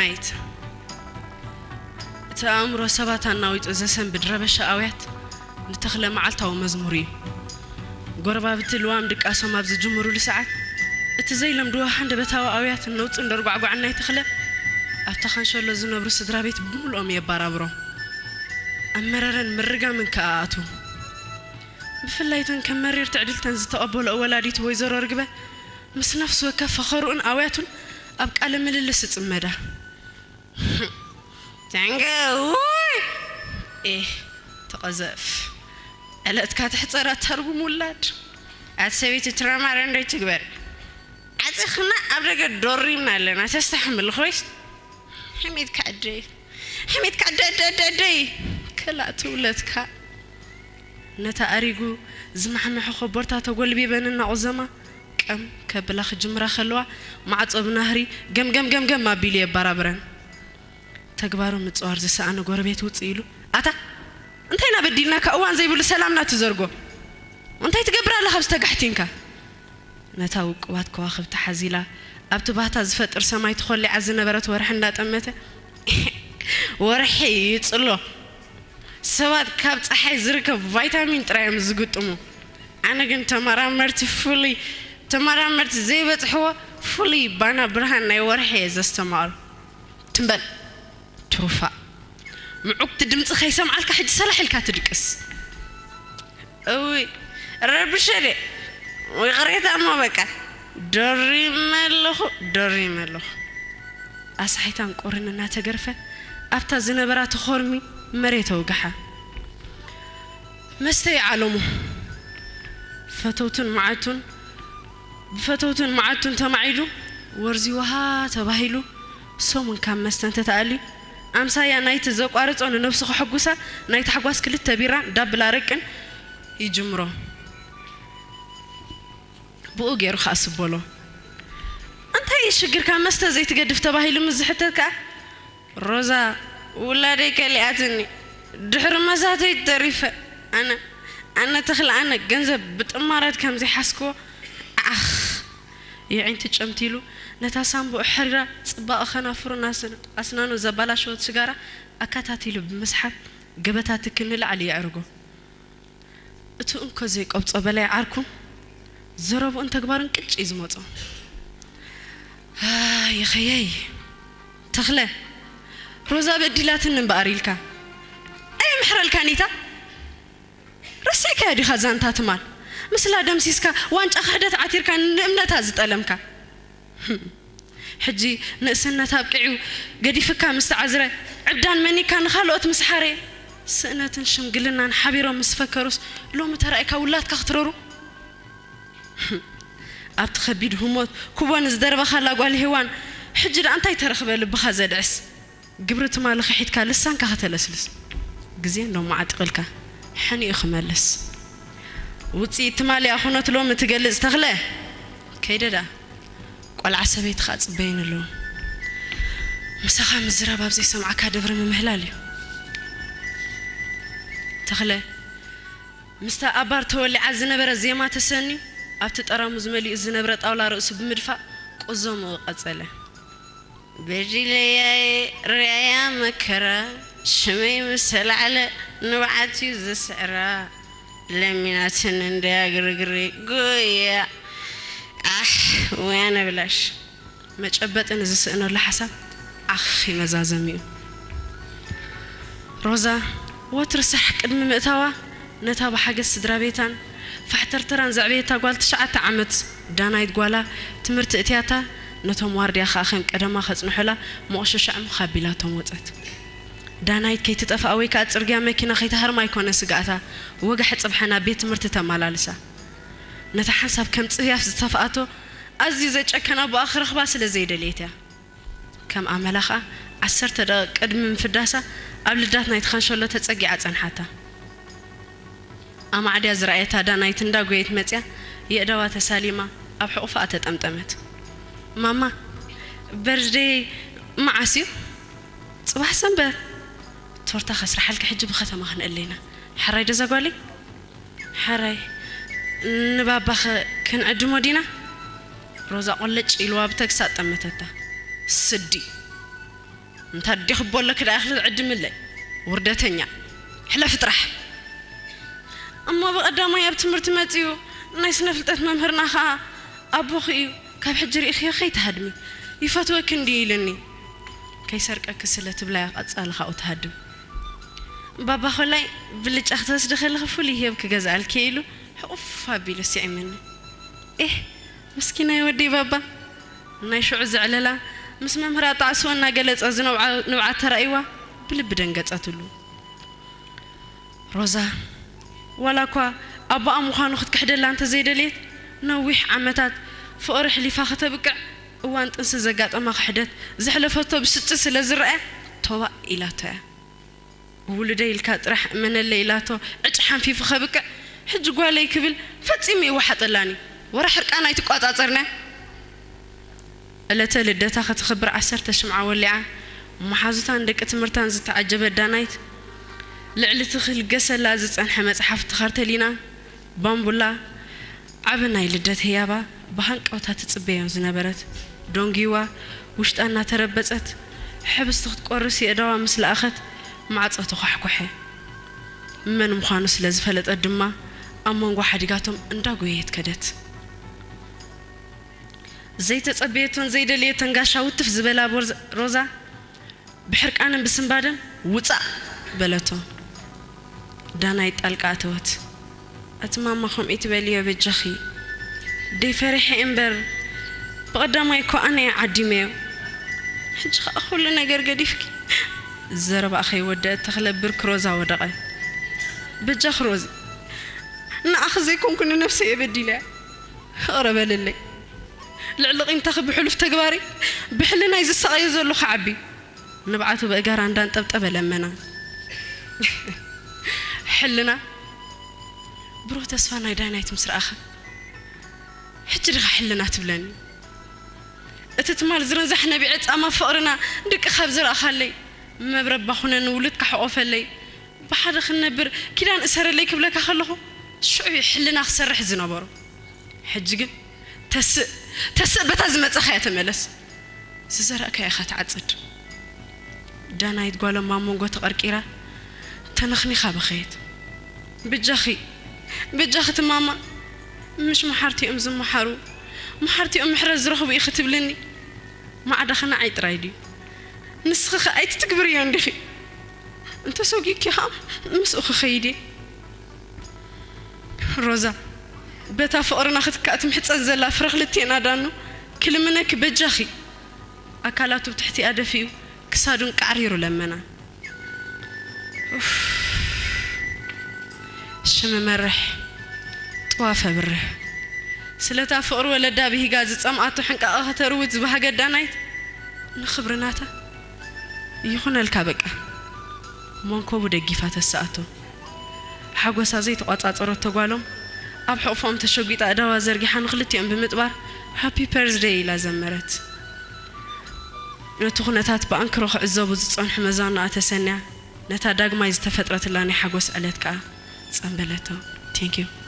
ናይት እቲ ኣእምሮ ሰባት ኣናዊጡ ዘሰንብድ ረበሻ ኣውያት ንተኽለ መዓልታዊ መዝሙሩ እዩ። ጎረባብቲ ልዋም ድቃሶም ኣብ ዝጅምሩሉ ሰዓት፣ እቲ ዘይለምድዎ ሃንደበታዊ ኣውያትን ነውጽን ደርጓዕጓዕን ናይ ተኽለ ኣብታ ካንሸሎ ዝነብሩ ስድራ ቤት ብምልኦም የባራብሮም። ኣብ መረረን ምርጋምን ከኣ ኣትዉ። ብፍላይ እተን ከም መሪር ትዕድልተን ዝተቐበልኦ ወላዲት ወይዘሮ ርግበ፣ ምስ ነፍሲ ወከፍ ፈኸርኡን ኣውያቱን ኣብ ቃለ ምልልስ ይጽመዳ። ተንገ ውይ! ኤህ፣ ተቐዘፍ። ዕለትካ ትሕጸር ኣታ ርጉም ውላድ። ኣቲ ሰበይቲ ትራማረ እንዶ ይትግበር። ዓጺኽና ኣብ ደገ ዶሪምና ኣለና። ተስተሓምል ኮይስ። ሕሜትካ ኣደይ። ሕሜትካ ኣደ ኣደ ኣደ ኣደይ። ከላእ ትውለትካ። ነታ ኣሪጉ ዝማሕመሐ ኮቦርታ ተጎልቢበን እናቑዘማ ቀም ከብላ ክጅምራ ከለዋ፣ ማዕጾ ብናህሪ ገምገም ገምገም ኣቢሉ የባራብረን። ተግባሩ ምጽዋር ዝሰኣነ ጎረቤት ውጽእ ኢሉ፣ ኣታ እንታይ ኢና በዲልናካ እዋን ዘይብሉ ሰላምና ትዘርጎ? እንታይ ትገብር ኣለኻ ኣብዚ ተጋሕቲንካ? ነታ ውቁባት ከዋኽብቲ ሓዚላ ኣብቲ ባህታ ዝፈጥር ሰማይ ተኾሊዓ ዝነበረት ወርሒ እንዳጠመተ፣ ወርሒ ይጽሎ። ሰባት ካብ ጸሓይ ዝርከብ ቫይታሚን ጥራይ እዮም ዝግጥሙ። ኣነ ግን ተመራመርቲ ፍሉይ ተመራመርቲ ዘይበጽሕዎ ፍሉይ ባና ብርሃን ናይ ወርሒ እየ ዘስተማቕሮ። ትም በል ትሩፋ። ምዑግቲ ድምጺ ከይሰምዓልካ ሕጂ ሰላሕ ኢልካ ትድቅስ። እውይ ረብሸ ድየ? ይቕሬታ እሞ በቃ ደሪመ ኣለኹ፣ ደሪመ ኣለኹ። ኣስሓይታን ቁርን እናተገርፈ ኣብታ ዝነበራ ተኾርሚ መሬት ኣውግሓ። መስተ ይዓለሙ። ፈተውትን መዓቱን ብፈተውትን መዓቱን ተማዒዱ ወርዚ ውሃ ተባሂሉ ሰሙን ካብ መስተ እንተተኣልዩ ኣምሳያ ናይቲ ዘቋርጾ ንነብሱ ከሐጉሳ ናይ ታሕጓስ ክልተ ቢራን ዳብል ኣረቅን ይጅምሮ። ብኡ ገይሩ ከኣ ስበሎ። እንታይ እዩ ሽግርካ መስተ ዘይትገድፍ ተባሂሉ ምስ ዝሕተት ከኣ ሮዛ ውላደይ ከሊኣትኒ ድሕሪ መሳተይ ተሪፈ ኣነ ኣነ ተኽለ ኣነ ገንዘብ ብጥማራት ከም ዘይሓዝክዎ ዓኽ የዒንቲ ጨምቲሉ ነታ ሳንቡእ ሕሪራ ጽባቐ ከናፍሩን ኣስናኑ ዘባላሸወት ሽጋራ ኣካታቲሉ ብምስሓብ ገበታ ትኪ ንላዕሊ የዕርጎ። እቲ እንኮ ዘይቆብጾ በላይ ዓርኩ ዘረብኡን ተግባሩን ቅጭ እዩ ዝመጾ። ይኸየይ ተኽለ ሮዛ በዲላትኒ እምበኣር ኢልካ ኣይምሕረልካን ኢታ ረሲዕካያ ዲኻ ዛንታ ትማል ምስላ ደምሲስካ ዋንጫ ክሕደት ዓቲርካ ንእምነታ ዝጠለምካ ሕጂ ንእስነት ኣብቂዑ ገዲፍካ ምስ ተዓዝረ ዕብዳን መኒካ ንኻልኦት ምስ ሓረየ ስእነትን ሽምግልናን ሓቢሮም ምስ ፈከሩስ ሎሚ ተራእካ ውላድካ ክትረሩ ኣብቲ ከቢድ ህሞት ኩቦ ንዝደርበኻላ ጓል ሄዋን ሕጂ ደኣ እንታይ ተረኽበ ልብኻ ዘድዕስ ግብሪ ትማሊ ክሒድካ ልሳንካ ከተለስልስ ግዜ እንዶ መዓጢቕልካ ሕኒኡ ክመልስ ውፅኢት ትማሊ ኣኹነት ሎሚ ትገልፅ ተኽለ ከይደ ደኣ ቆልዓ ሰበይትኻ ፅበይን ኣለዉ ምሳኻ ምዝራብ ኣብ ዘይሰምዓካ ደብሪ ምምህላል እዩ ተኽለ ምስታ ኣብ ባር ተወሊዓ ዝነበረ ዜማ ተሰንዩ ኣብቲ ጠራሙዝ መሊኡ ዝነብረ ጣውላ ርእሱ ብምድፋእ ቁዘምኡ ቀጸለ። በዲለያየ ርኣያ መከራ ሽመይ ምስ ተላዕለ ንብዓት እዩ ዘስዕራ ለሚናትን እንደያ ግርግሪ ጉያ ኣሕ ወይ ኣነ ብላሽ። መጨበጢ ንዝስእነሉ ሓሳብ ዓኽ ይመዛዘም እዩ። ሮዛ ወትሩ ሳሕ ቅድሚ ምእታዋ ነታ ብሓገዝ ስድራ ቤታን ፋሕተርተራን ዘዕበየታ ጓል ትሽዓተ ዓመት ዳናይት ጓላ ትምህርቲ እትያታ ነቶም ዋርድያ ከኣ ከም ቀደማ ከጽንሑላ ሞቕሽሻዕ ምኽ ኣቢላቶም ወጸት። ዳናይት ከይትጠፍኣ ወይ ከኣ ጽርግያ መኪና ከይትሃርማ ኣይኮነ ስግኣታ፣ ወጋሕ ጽብሐ ናብ ቤት ትምህርቲ ተመላልሳ። ነታ ሓንሳብ ከም ጽያፍ ዝተፍኣቶ ኣዝዩ ዘጨከና ኣቦኣ ክረኽባ ስለ ዘይደልየት እያ። ከም ኣመላ ኸኣ ዓሰርተ ደቂቕ ቅድሚ ምፍዳሳ ኣብ ልዳት ናይቲ ካንሸሎ ተጸጊዓ ጸንሓታ። ኣማዕድያ ዝረኣየታ ዳናይት እንዳጎየት መጽያ የእዳዋ ተሳሊማ ኣብ ሕቑፋኣ ተጠምጠመት። ማማ በርዝደይ መዓስ እዩ? ጽባሕ ሰንበት። ቶርታ ከስርሓልኪ ሕጂ ብኸተማ ክንእለ ኢና። ሕራይ ዶ እዛ ጓለይ? ሕራይ ንባባኸ ክንዕድሞ ዲና? ሮዛ ቆለጭ ኢልዋ ብተግሳጽ ጠመተታ። ስዲ። እንታ ኣዴኺ ቦለኪ ደኣ ኢኽሊ ትዕድምለይ? ውርደተኛ። ሕለፊ ጥራሕ። እሞ ብቐዳማይ ኣብ ትምህርቲ መጺኡ ናይ ስነ ፍልጠት መምህርና ኸኣ ኣቦኺ እዩ፣ ካብ ሕጂ ርኢኽዮ ከይትሃድሚ፣ ይፈትወኪ እንድዩ ኢሉኒ። ከይሰርቀኪ ስለ ትብላያ ቀጻሊ ካብኡ ትሃድም። ባባ ኾላይ ብልጫ ክትወስዲ ከለኺ ፍሉይ ህየብ ክገዝኣልኪ እየ ኢሉ ሕቑፍ ኣቢሉ ስዒሙኒ። ኤህ ምስኪናይ ወደይ ባባ። ናይ ሽዑ ዘዕለላ ምስ መምህራ ጣዕስኡ እናገለጸ ዝነብዓ ንብዓት ተራእይዋ ብልቢ ደንገጸትሉ። ሮዛ ዋላ እኳ ኣቦኣ ምዃኑ ክትክሕደላ እንተዘይደልየት፣ ነዊሕ ዓመታት ፍቕሪ ኣሕሊፋ ከተብቅዕ፣ እዋን ጥንሲ ዘጋጠማ ክሕደት ዘሕለፈቶ ብስጭት ስለ ዝረኣያ፣ ቶባእ ኢላቶ እያ። ውሉደይ ኢልካ ጥራሕ እመነለይ ኢላቶ ዕጭ ሓንፊፉ ከብቅዕ፣ ሕጂ ጓለይ ክብል ፈጺሙ ይወሓጠላን እዩ። ወረ ሕርቃና ኣይትቋጻጸርና። ዕለተ ልደታ ከተኽብር ዓሰርተ ሽምዓ ወሊዓ፣ መሓዙታን ደቂ ትምህርታን ዝተዓጀበት ዳናይት፣ ልዕሊ እቲ ክልገሰላ ዝጸንሐ መጽሓፍ ተኸርተሊና፣ ባምቡላ፣ ዓቢ ናይ ልደት ህያባ ብሃንቀውታ ትጽበዮ ዝነበረት፣ ደንጉይዋ፣ ውሽጣ እናተረበጸት፣ ሕብስቲ ክትቆርስ የእዳዋ ምስ ለኣኸት፣ ማዕጾ ተዃሕኩሐ። መን ምዃኑ ስለ ዝፈለጠት ድማ፣ ኣብ መንጎ ሓዲጋቶም እንዳጎየየት ከደት። ዘይተጸበየቶን ዘይደለየቶን ጋሻ ውትፍ ዝበላ ቦርዛ-፣ ሮዛ፣ ብሕርቃንን ብስንባደን፣ "ውጻእ!" በለቶ። ዳናይት ጣልቃ ኣተወት። "ኣቲ ማማ፣ ከምኡ ኣይትበልዮ በጃኺ። ደይ ፈሪሐ እምበር፣ ብቐዳማይ እኮ ኣነ እየ ዓዲመዮ። ሕጂ ኸኣ ኩሉ ነገር ገዲፍኪ?" ዘረባኣ ከይወደአት ተኽለ ብርኪ ሮዛ ወደቐ። "በጃኺ ሮዚ፣ ንዓኺ ዘይኮንኩ ንነብሰይ እየ በዲለያ። ይቕረ በልለይ። ልዕሊ ቂምታኺ ብሕሉፍ ተግባረይ ብሕልናይ ዝሳቐዮ ዘለኹ ዓቢ." ንብዓቱ ብእጋራ እንዳንጠብጠበ ለመና። ሕልና፣ ብሩህ ተስፋ ናይ ዳናይት ምስ ረኣኻ፣ ሕጂ ዲኻ ሕልና ትብለኒ? እቲ ትማል ዝርንዛሕ ነቢዐ ጻማ ፍቕርና ድቂ ካብ ዝረኣኻለይ፣ መብረባ ኩነኒ፣ ውሉድካ ሕቆፈለይ፣ ብሓደ ክንነብር ኪዳን እሰረለይ ክብለካ ከለኹ፣ ሽዑ እዩ ሕልና ክሰርሕ ዝነበሮ። ሕጂ ግን ተስእ፣ ተስእ፣ በታ ዝመጻኻያ ተመለስ። ዝዘራእካዮ ኢኻ ትዓጽድ። ዳናይት ጓሎም ኣብ መንጎ ተቐርቂራ ተነኽኒኻ በኸየት። "በጃኺ፣ በጃኺ እቲ ማማ፣ ምሽ መሓርቲ እዮም ዝመሓሩ፣ መሓርቲ እዮም ምሕረት ዝረኽቡ ኢኺ ትብልኒ? ማዕዳኺ ንዓይ ጥራይ ድዩ? ንስኺ ኸ ኣይትትግብርዮ እንዲኺ? እንተሰጒግኪ ኸኣ ምስኡ ክኸይድ እየ." ሮዛ፣ በታ ፍቕርና ክትካእ ትምሕጸን ዘላ ፍረ ክልቴና ዳኑ፣ ክልምነኪ በጃኺ። ኣካላቱ ብትሕቲኣ ደፊኡ ክሳዱን ቃዕሪሩ ለመና። ኡፍ። ሽም መርሕ፣ ጥዋፈ ብርህ። ስለታ ፍቕሪ ወለዳ ብሂጋ ዝጸምኣቶ ሕንቃቐ ከተርውት ዝበሃገት ዳናይት፣ ንኽብሪ ናታ፣ "ይኹነልካ በቃ" መንኮቡ ደጊፋ ተስኣቶ። ሓጎሳ ዘይተቋጻጸረቶ ጓሎም ኣብ ሕቑፎም ተሸጒጣ ኣእዳዋ ዘርጊሓ ንኽልቲኦም ብምጥባር ሃፒ ፐርዝደይ ኢላ ዘመረት። ነቲ ኩነታት ብኣንክሮ ክዕዘቡ ዝጸንሑ መዛኑኣ ተሰንያ ነታ ዳግማይ ዝተፈጥረትላ ናይ ሓጎስ ዕለት ከኣ ጸምበለቶ። Thank you።